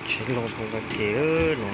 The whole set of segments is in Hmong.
Tsheb loj poob nqa kev no.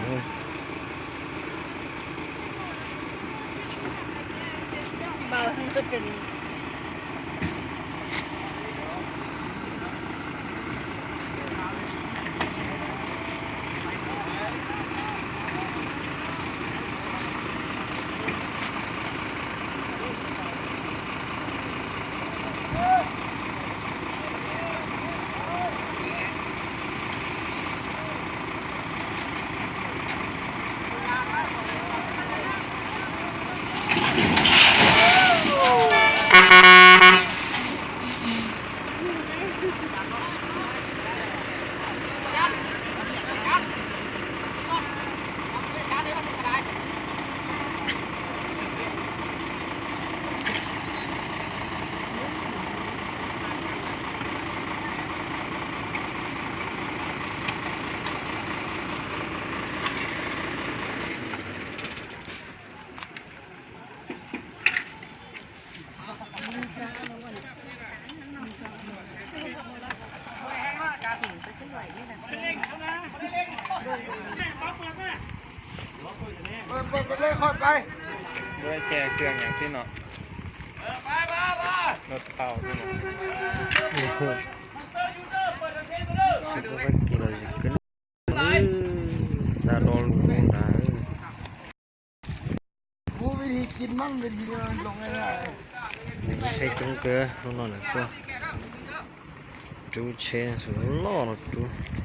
Ces kws los zis kws no, xa do lug ntag. Lub tsheb coob kawg hnub no lawm tuaj. Rub tsheb loj los rub.